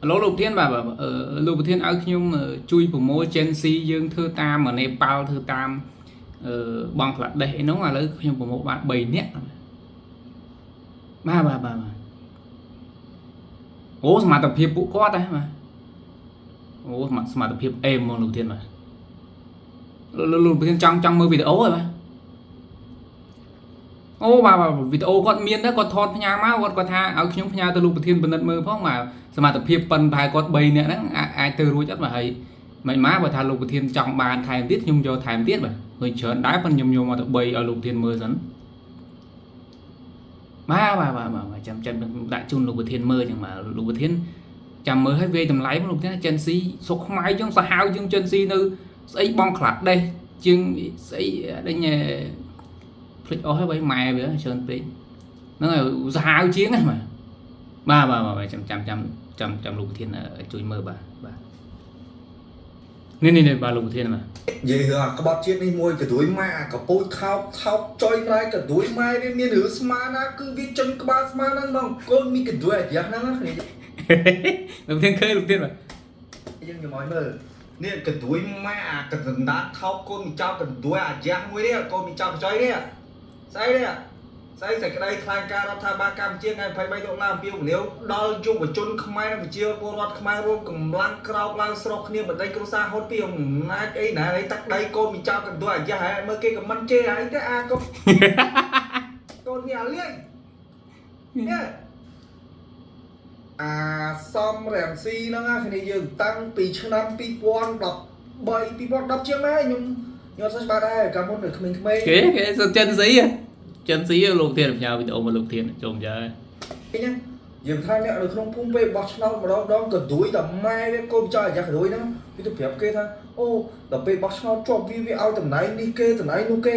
ឡូលោកប្រធានបាទបាទអឺលោកប្រធានឲ្យខ្ញុំជួយប្រមូល Gen Z យើងធ្វើតាមនេប៉ាល់ធ្វើតាមអឺបង់ក្លាដេសអីហ្នឹងឥឡូវខ្ញុំប្រមូលបាន3នាក់បាទបាទបាទបាទអូសមត្ថភាពពួកគាត់ហ៎បាទអូសមត្ថភាពអេមហ្មងលោកប្រធានបាទលោកលោកប្រធានចង់ចង់មើលវីដេអូហ៎បាទអូបាទបាទវីដេអូគាត់មានដែរគាត់ថតផ្ញើមកគាត់គាត់ថាឲ្យខ្ញុំផ្ញើទៅលោកប្រធានពិនិត្យមើលផងបាទសមត្ថភាពប៉ិនប្រហែលគាត់3នាក់ហ្នឹងអាចទៅរួចអត់បាទហើយមិនមកបើថាលោកប្រធានចង់បានថែមទៀតខ្ញុំយកថែមទៀតបាទឃើញច្រើនដែរប៉ុន្តែខ្ញុំយកមកទៅ3ឲ្យលោកប្រធានមើលសិនបាទបាទបាទបាទចាំចាំដាក់ជូនលោកប្រធានមើលចឹងបាទលោកប្រធានចាំមើលឲ្យវាយតម្លៃមកលោកប្រធាន Gen Z ស្រុកខ្មែរយើងសាហាវជាង Gen Z នៅស្អីបងក្លាដេសជាងស្អីដេញភ្លេចអស់ហើយបើម៉ែវាច្រើនពេកហ្នឹងហើយសាហាវជាងណាបាទបាទបាទបាទចាំចាំចាំចាំចាំលោកប្រធានជួយមើលបាទបាទនេះនេះនេះបាទលោកប្រធានបាទ និយាយរឿងអាក្បត់ជាតិនេះមួយកដួយម៉ែអាកពូចថោកថោកចុយម្លាយកដួយម៉ែវាមានរឿងស្មានណាគឺវាចេញក្បាលស្មានហ្នឹងហ្មងកូនមានកដួយអាយ៉ាស់ហ្នឹងណាគ្នា លោកប្រធានឃើញលោកប្រធានបាទ យើងខ្ញុំឲ្យមើលនេះកដួយម៉ែអាកដណ្ដាតថោកកូនមីចោលកដួយអាយ៉ាស់មួយនេះកូនមីចោលចុយនេះស្អីនេះស្អីសេចក្តីថ្លែងការណ៍រដ្ឋាភិបាលកម្ពុជាថ្ងៃ23តុលាអំពាវនាវដល់យុវជនខ្មែរនិងប្រជាពលរដ្ឋខ្មែររួមកម្លាំងក្រោកឡើងស្រុះគ្នាបណ្ដេញគ្រួសារហូតពីអំណាចអីណាអីទឹកដីកូនមីចោលកដួយអាយ៉ាស់ហើយមើលគេក៏មិនជេរហើយទេអាកូនកូននេះអាលៀងនេះអាសំរងស៊ីហ្នឹងណាគ្នាយើងតាំងពីឆ្នាំ2013 2010ជាងដែរខ្ញុំខ្ញុំអត់សូវច្បាស់ដែរកាលមុននៅក្មេងៗ គេគេសុ Gen Z Gen Z លោកប្រធានផ្ញើវីដេអូមកលោកប្រធានចូលមើល ហ្នឹងយើងថាអ្នកនៅក្នុងភូមិពេលបោះឆ្នោតម្ដងម្ដងក៏ដួយតែម៉ែវាកូនចោលអាយ៉ាស់ដួយហ្នឹងវាទៅប្រាប់គេថាអូដល់ពេលបោះឆ្នោតជាប់វាវាឲ្យតំណែងនេះគេតំណែងនោះគេ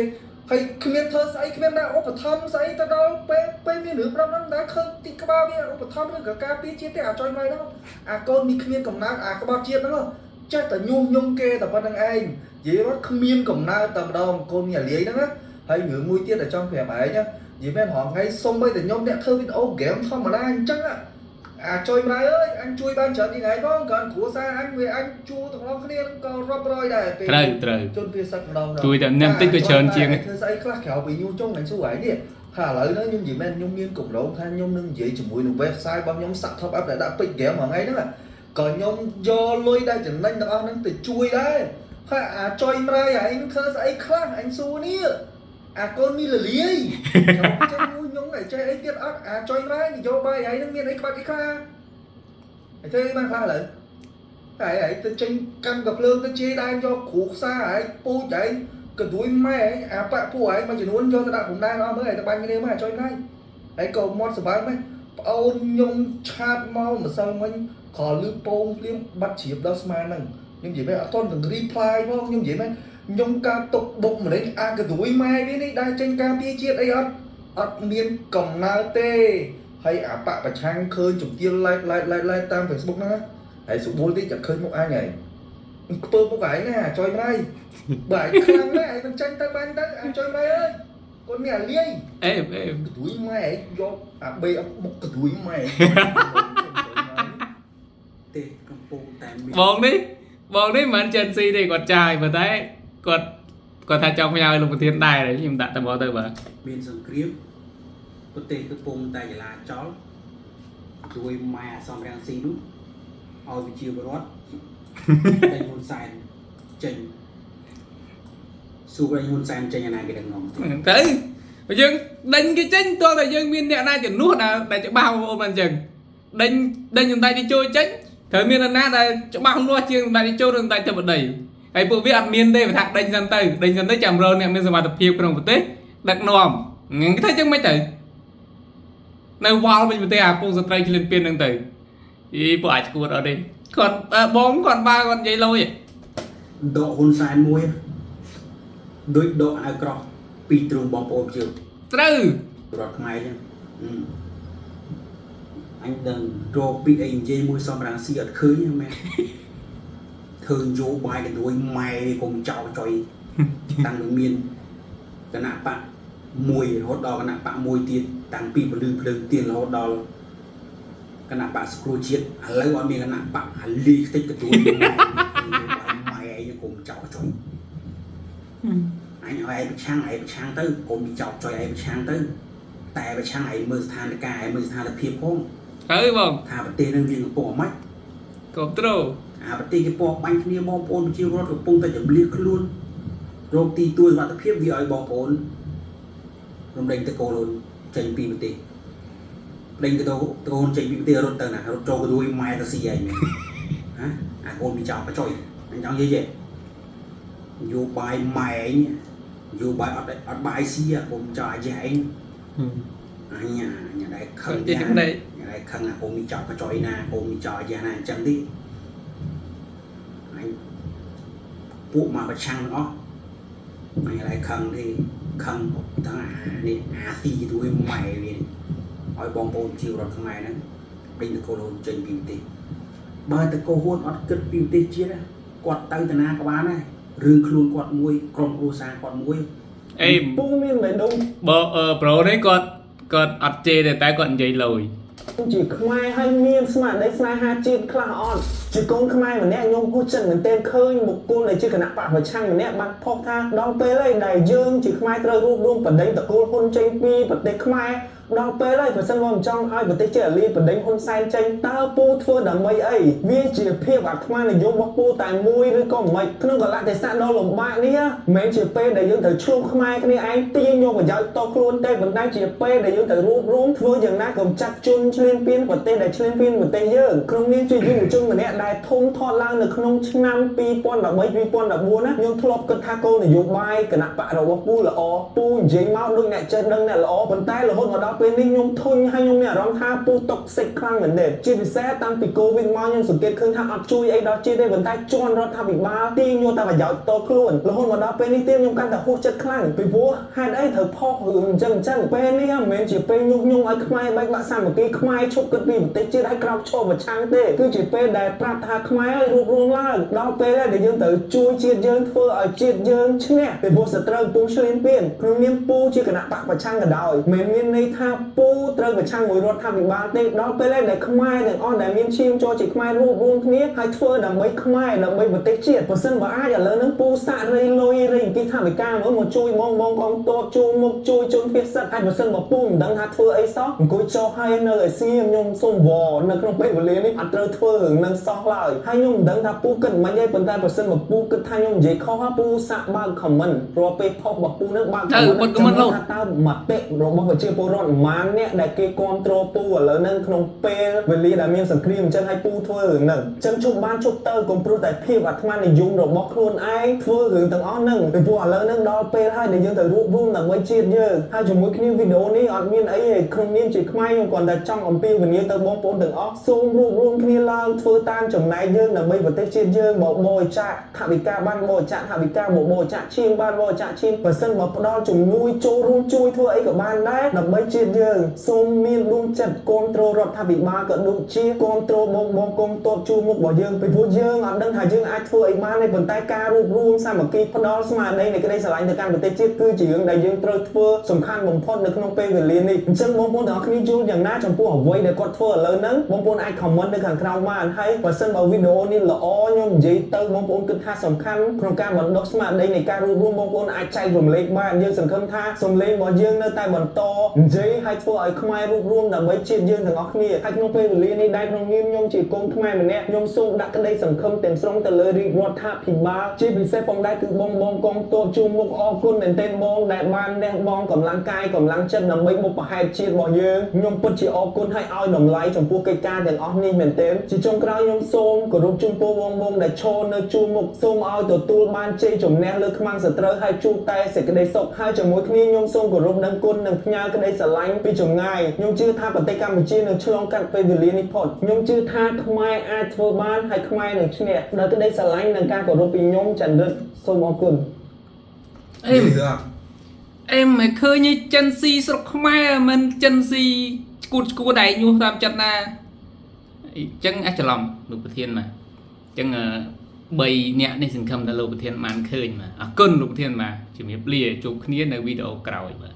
ហើយគ្មានធ្វើស្អីគ្មានដែរឧបត្ថម្ភស្អីទៅដល់ពេលពេលមានរឿងប្រាប់ហ្នឹងដែរឃើញទីក្បាលវាឧបត្ថម្ភឬក៏ការពារជាតិទេអាចុយម៉ែហ្នឹងអាកូននេះគ្មានកំណើតអាក្បត់ជាតិហ្នឹងចេះតែញុះញង់គេតែប៉ុណ្្នឹងឯងនិយាយว่าគ្មានកំណើតតែម្ដងកូនមានអាលាយហ្នឹងណាហើយរឿងមួយទៀតដែលចង់ប្រាប់ឯងណា និយាយមែនរងថ្ងៃសុំបីតែខ្ញុំអ្នកធ្វើវីដេអូហ្គេមធម្មតាអញ្ចឹងអាចុយម្លាយអើយអញជួយបានច្រើនជាងឯងផងគ្រាន់គ្រួសារអញវាអញជួទាំងអស់គ្នានឹងក៏រាប់រយដែរពេល ត្រូវត្រូវ ជនពីសឹកម្ដងម្ដង ជួយតែអ្នកតិចក៏ច្រើនជាង ធ្វើស្អីខ្លះក្រៅពីញុះចង់អញសួរឯងនេះហើយឥឡូវនេះខ្ញុំនិយាយមែនខ្ញុំមានកម្រងថាខ្ញុំនឹងនិយាយជាមួយនឹង website របស់ខ្ញុំសាក់ top up ដែលដាក់ពេជ្រហ្គេមមួយថ្ងៃហ្នឹងក៏ខ្ញុំយកលុយដែលចំណេញទាំងអស់ហ្នឹងទៅជួយដែរហើយអាចុយម្រាយឯងធ្វើស្អីខ្លះអញសួរនេះអាកូនមីលលាយខ្ញុំចេះញុះញង់ឲ្យចេះអីទៀតអត់អាចុយម្រាយនយោបាយឯងហ្នឹងមានអីក្បាច់អីខ្លះឯងធ្វើអីបានខ្លះឥឡូវហើយឯងទៅចេញកាន់កាភ្លើងទៅជេរដែរយកគ្រូខ្សារឯងពូជឯងកដួយម៉ែឯងអាប៉ពួកឯងមួយចំនួនយកទៅដាក់ព្រំដែនអស់មើលឯងទៅបាញ់គ្នាមកអាចុយម្រាយឯងក៏មាត់សបើមែនប្អូនខ្ញុំឆាតមកម្សិលមិញគ្រាន់លឺពងភ្លាមបាត់ជ្រាបដល់ស្មានហ្នឹងខ្ញុំនិយាយមែនអត់ទាន់នឹង reply ផងខ្ញុំនិយាយមែនខ្ញុំការຕົកបុកម្នេញអាកដួយម៉ែវានេះដែលចេញការពារជាតិអីអត់អត់មានកំណើទេហើយអាបកប្រឆាំងឃើញជំទាវ like like like like តាម Facebook ហ្នឹងណាហើយស្រួលតិចតែឃើញមុខអញហើយខ្ពើមុខឯងណាចុយម្លាយបើឯងខ្លាំងណាស់ឯងមិនចាញ់ទៅបាញ់ទៅអាចុយម្លាយអើយកូននេះអាលាយ អេអេ កដួយម៉ែឯងយកអាបេមុខកដួយម៉ែឯង ទេកំពុងតែមាន បងនេះបងនេះមិនមែន Gen Z ទេគាត់ចាយប៉ុន្តែគាត់គាត់ថាចង់ផ្ញើឲ្យលោកប្រធានដែរខ្ញុំដាក់តែមកទៅបាទ មានសង្គ្រាមប្រទេសកំពុងតែចលាចលជួយម៉ែអសំរងស៊ីនោះឲ្យវិជាបរដ្ឋ តែហ៊ុនសែនចេញសួរឲ្យហ៊ុនសែនចេញអាណាគេដឹកនាំ ទៅបើយើងដេញគេចេញទាល់តែយើងមានអ្នកណាជំនួសដែលដែលច្បាស់បងប្អូនមិនអញ្ចឹងដេញដេញសម្ដេចតេជោចេញត្រូវមានអ្នកណាដែលច្បាស់លាស់ជាងសម្ដេចតេជោឬសម្ដេចធិបតីហើយពួកវាអត់មានទេបើថាដេញសិនទៅដេញសិនទៅចាំរកអ្នកមានសមត្ថភាពក្នុងប្រទេសដឹកនាំហ្នឹងគេធ្វើចឹងមិនទៅនៅវល់វិញប្រទេសអាពងស្ត្រីឈ្លានពានហ្នឹងទៅអីពួកអាចឈួតអត់ទេគាត់បងគាត់បើគាត់និយាយលយ ដកហ៊ុនសែនមួយដូចដកអាវក្រោះពីទ្រូងបងប្អូនជឿ ត្រូវ រដ្ឋខ្មែរចឹងអញដឹងរកពីអីនិយាយមួយសំរងស៊ីអត់ឃើញទេមែនធ្វើនយោបាយកដួយម៉ែកុំចោលចុយតាំងពីមានគណៈបកមួយរហូតដល់គណៈបកមួយទៀតតាំងពីពលឺភ្លើងទៀនរហូតដល់ គណបក្សសង្គ្រោះជាតិឥឡូវអត់មានគណបក្សអាលីខ្ទេចកទួយម៉ែម៉ែឯងកុំចោលចុយអញឲ្យឯងប្រឆាំងឯងប្រឆាំងទៅកុំចោលចុយឯងប្រឆាំងទៅតែប្រឆាំងឯងមើលស្ថានភាពឯងមើលស្ថានភាពផង ហើយបង ថាប្រទេសនឹងវាកំពុងអាម៉េច គ្រប់ត្រូល អាប្រទេសគេពណ៌បាញ់គ្នាបងប្អូនប្រជាពលរដ្ឋកំពុងតែចម្លៀសខ្លួនរកទីទួលសុវត្ថិភាពវាឲ្យបងប្អូនរំលែងតកូលចេញពីប្រទេសដេញទៅតកូនចេញពីប្រទេសរត់ទៅណារត់ចូលកដួយម៉ែទៅស៊ីឯងហ៎អាកូនមានចោលបចុយអញចង់និយាយទេនយោបាយម៉ែឯងនយោបាយអត់អត់បាយស៊ីអាកូនចោលអាយឯងអញអញដែរខឹង ចេះចំណេះ ញ៉ៃខឹងអាកូនមានចោលបចុយណាកូនមានចោលអាយ៉ាណាអញ្ចឹងទីអញពួកមកប្រឆាំងទាំងអស់អញដែរខឹងទេខឹងទាំងអានេះអាស៊ីទួយម៉ែវានេះឲ្យបងប្អូនជីវរដ្ឋខ្មែរហ្នឹងដេញតកូលហ៊ុនចេញពីប្រទេសបើតកូលហ៊ុនអត់គិតពីប្រទេសជាតិណាគាត់ទៅតាណាក៏បានដែររឿងខ្លួនគាត់មួយក្រុមគ្រួសារគាត់មួយ អេ ពូមានបេះដូង បើអឺប្រូនេះគាត់គាត់អត់ជេរទេតែគាត់និយាយលយ ជាខ្មែរហើយមានស្មារតីស្នេហាជាតិខ្លះអត់ជាកូនខ្មែរម្នាក់ខ្ញុំហួសចិត្តមែនទែនឃើញបុគ្គលដែលជាគណៈបកប្រឆាំងម្នាក់បានផុសថាដល់ពេលហើយដែលយើងជាខ្មែរត្រូវរួបរวมបណ្ដេញតកូលហ៊ុនចេញពីប្រទេសខ្មែរដល់ពេលហើយប្រសិនបើមិនចង់ឲ្យប្រទេសជាអាលីបណ្ដេញហ៊ុនសែនចេញតើពូធ្វើដើម្បីអីវាជាភាពអាត្មានិយមរបស់ពូតែមួយឬក៏មិនក្នុងកលៈទេសៈដ៏លំបាកនេះមិនមែនជាពេលដែលយើងត្រូវឆ្លោះខ្មែរគ្នាឯងទាញយកប្រយោជន៍តខ្លួនទេប៉ុន្តែជាពេលដែលយើងត្រូវរួបរวมធ្វើយ៉ាងណាកំចាត់ជនឈ្លានពានប្រទេសដែលឈ្លានពានប្រទេសយើងក្នុងនាមជាយុវជនម្នាក់ដែលធំធាត់ឡើងនៅក្នុងឆ្នាំ2013 2014ណាខ្ញុំធ្លាប់គិតថាគោលនយោបាយគណៈបករបស់ពូល្អពូនិយាយមកដូចអ្នកចេះដឹងអ្នកល្អប៉ុន្តែរហូតមកដល់ពេលនេះខ្ញុំធុញហើយខ្ញុំមានអារម្មណ៍ថាពូ toxic ខ្លាំងមែនទែនជាពិសេសតាំងពីកូវីដមកខ្ញុំសង្កេតឃើញថាអត់ជួយអីដល់ជាតិទេប៉ុន្តែជន់រដ្ឋាភិបាលទាញយកតែប្រយោជន៍តខ្លួនរហូតមកដល់ពេលនេះទៀតខ្ញុំកាន់តែហួសចិត្តខ្លាំងពីព្រោះហេតុអីត្រូវផុសរឿងអញ្ចឹងអញ្ចឹងពេលនេះមិនមែនជាពេលញុះញង់ឲ្យខ្មែរបែកបាក់សាមគ្គីខ្មែរឈប់គិតពីប្រទេសជាតិឲ្យក្រោកឈរប្រឆាំងទេគឺជាពេលដែលប្រាប់ថាខ្មែរឲ្យរួបរวมឡើងដល់ពេលហើយដែលយើងត្រូវជួយជាតិយើងធ្វើឲ្យជាតិយើងឈ្នះពីព្រោះសត្រូវកំពុងឈ្លានពានក្នុងនាមពូជាគណៈបកប្រឆាំងក៏ដោយមិនមានន័យថាពូត្រូវប្រឆាំងមួយរដ្ឋាភិបាលទេដល់ពេលហើយដែលខ្មែរទាំងអស់ដែលមានឈាមចូលជាខ្មែររួបរวมគ្នាហើយធ្វើដើម្បីខ្មែរដើម្បីប្រទេសជាតិបើសិនបើអាចឥឡូវហ្នឹងពូសាក់រៃលុយរៃអង្គាសថវិកាមើលមកជួយបងបងកងទ័ពជួយមុខជួយជនភៀសសិទ្ធហើយបើសិនបើពូមិនដឹងថាធ្វើអីសោះអង្គុយចុះហើយនៅឲ្យសៀមខ្ញុំសូមវនៅក្នុងពេលវេលានេះអត់ត្រូវធ្វើរឿងនឹងសោះឡើយហើយខ្ញុំមិនដឹងថាពូគិតមិនទេប៉ុន្តែបើសិនបើពូគិតថាខ្ញុំនិយាយខុសពូសាក់បើក comment រាល់ពេលផុសរបស់ពូនឹងបើក ទៅបិទ comment លោត ថាតើមតិរបស់ប្រជាពលរដ្ឋប្រមាណអ្នកដែលគេគ្រប់គ្រងពូឥឡូវហ្នឹងក្នុងពេលវេលាដែលមានសង្គ្រាមអញ្ចឹងឲ្យពូធ្វើរឿងហ្នឹងអញ្ចឹងជប់បានជប់ទៅកុំព្រោះតែភាពអាត្មានិយមរបស់ខ្លួនឯងធ្វើរឿងទាំងអស់ហ្នឹងពីព្រោះឥឡូវហ្នឹងដល់ពេលហើយដែលយើងត្រូវរួបរวมដើម្បីជាតិយើងហើយជាមួយគ្នាវីដេអូនេះអត់មានអីទេក្នុងនាមជាខ្មែរខ្ញុំគ្រាន់តែចង់អំពាវនាវទៅបងប្អូនទាំងអស់សូមរួបរวมគ្នាឡើងធ្វើតាមចំណែកយើងដើម្បីប្រទេសជាតិយើងមកបរិច្ចាគថវិកាបានបរិច្ចាគថវិកាមកបរិច្ចាគឈាមបានបរិច្ចាគឈាមបើសិនបើផ្ដល់ជំនួយចូលរួមជួយធ្វើអីក៏បានដែរដើម្បីជាតិយើងសូមមានដួងចិត្តគ្រប់គ្រងរដ្ឋាភិបាលក៏ដូចជាគ្រប់គ្រងបងបងកងទ័ពជួរមុខរបស់យើងពីព្រោះយើងអត់ដឹងថាយើងអាចធ្វើអីបានទេប៉ុន្តែការរួបរวมសាមគ្គីផ្ដល់ស្មារតីនៃក្តីស្រឡាញ់ទៅកាន់ប្រទេសជាតិគឺជារឿងដែលយើងត្រូវធ្វើសំខាន់បំផុតនៅក្នុងពេលវេលានេះអញ្ចឹងបងប្អូនទាំងអស់គ្នាយល់យ៉ាងណាចំពោះអ្វីដែលគាត់ធ្វើឥឡូវហ្នឹងបងប្អូនអាច comment នៅខាងក្រោមបានហើយបើសិនបើវីដេអូនេះល្អខ្ញុំនិយាយទៅបងប្អូនគិតថាសំខាន់ក្នុងការបណ្ដុះស្មារតីនៃការរួបរวมបងប្អូនអាចចែករំលែកបានយើងសង្ឃឹមថាសម្លេងរបស់យើងនៅតែបន្តនិយាយហើយធ្វើឲ្យខ្មែររួបរวมដើម្បីជាតិយើងទាំងអស់គ្នាហើយក្នុងពេលវេលានេះដែរក្នុងនាមខ្ញុំជាកូនខ្មែរម្នាក់ខ្ញុំសូមដាក់ក្តីសង្ឃឹមទាំងស្រុងទៅលើរាជរដ្ឋាភិបាលជាពិសេសផងដែរគឺបងបងកងទ័ពជួរមុខអរគុណមែនទែនបងដែលបានលះបង់កម្លាំងកាយកម្លាំងចិត្តដើម្បីបុព្វហេតុជាតិរបស់យើងខ្ញុំពិតជាអរគុណហើយឲ្យតម្លៃចំពោះកិច្ចការទាំងអស់នេះមែនទែនជាចុងក្រោយខ្ញុំសូមគោរពជូនពរបងបងដែលឈរនៅជួរមុខសូមឲ្យទទួលបានជ័យជំនះលើខ្មាំងសត្រូវហើយជួបតែសេចក្តីសុខហើយជាមួយគ្នាខ្ញុំសូមគោរពដឹងគុណនិងផ្ញើក្តីស្រឡាញ់ពីចម្ងាយខ្ញុំជឿថាប្រទេសកម្ពុជានឹងឆ្លងកាត់ពេលវេលានេះផុតខ្ញុំជឿថាខ្មែរអាចធ្វើបានហើយខ្មែរនឹងឈ្នះដោយក្តីស្រឡាញ់និងការគោរពពីខ្ញុំចន្ទរិទ្ធសូមអរគុណ អេមអេមមិនឃើញឯចិនស៊ីស្រុកខ្មែរមិនចិនស៊ីឈួតឈួតឯងញុះតាមចិត្តណាអញ្ចឹងអាចច្រឡំលោកប្រធានបាទអញ្ចឹង3អ្នកនេះសង្ឃឹមថាលោកប្រធានបានឃើញបាទអរគុណលោកប្រធានបាទជំរាបលាជួបគ្នានៅវីដេអូក្រោយបាទ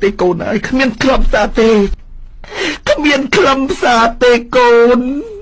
ទេកូនអើយគ្មានទ្រព្យតាទេ គ្មានខ្លឹមសារទេកូន។